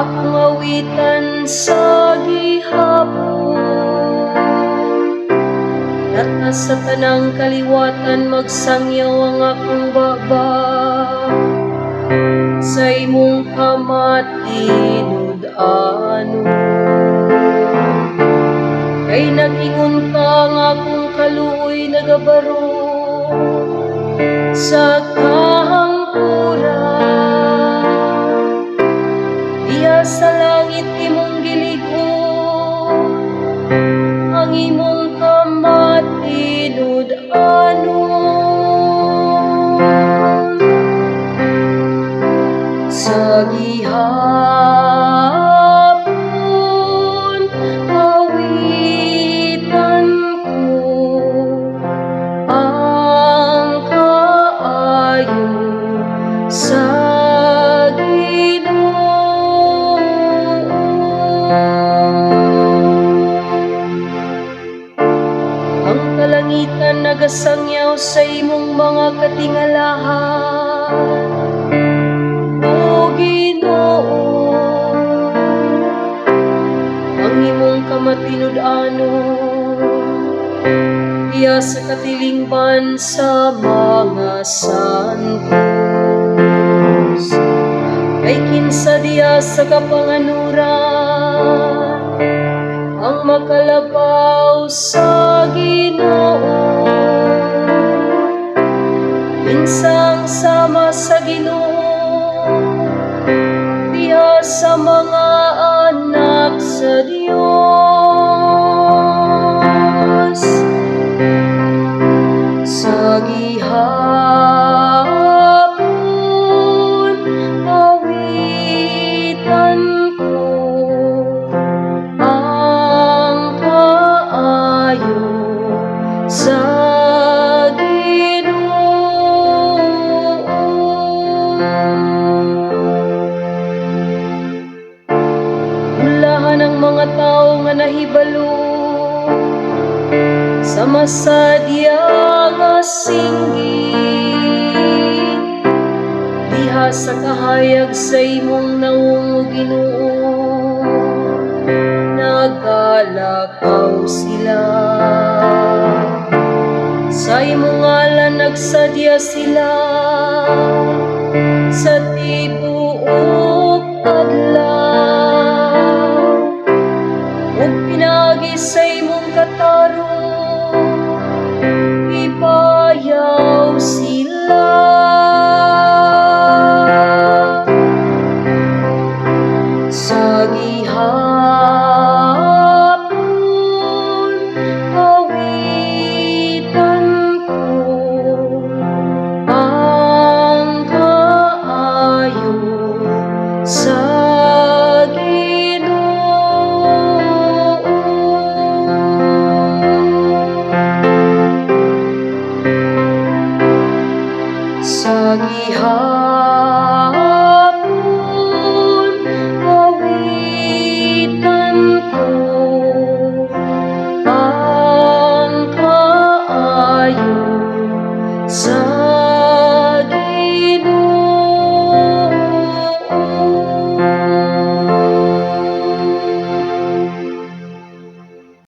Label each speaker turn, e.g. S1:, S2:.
S1: Akong awitan sa gihapon. Latas sa tanang kaliwatan, magsangyaw ang akong baba sa imong kamatinud-anon. Kay nag-ingon ka nga akong kaluoy nagabaro sa kahangkuran. Diha sa langit imong gilig-on ang imong kamatinud-anon. Sa gihapon awitan ko ang kaayo sa Ginoo. Ang kalangitan nagasangyaw sa imong mga katingalahan, O Ginoo. Ang imong kamatinud-anon diha sa katilingban sa mga santos. Kay kinsa diha sa kapanganuran ang makalabaw sa Ginoo? Kinsa ang sama sa Ginoo diha sa mga anak sa Dios? Sa gihapon awitan ko ang kaayo sa Ginoo. Bulahan ang mga tao nga nahibalo sa masadya nga singgit diha sa kahayag sa imong nawong, o Ginoo. Nagalakaw sila sa imong ngalan, nagsadya sila sa tibuok.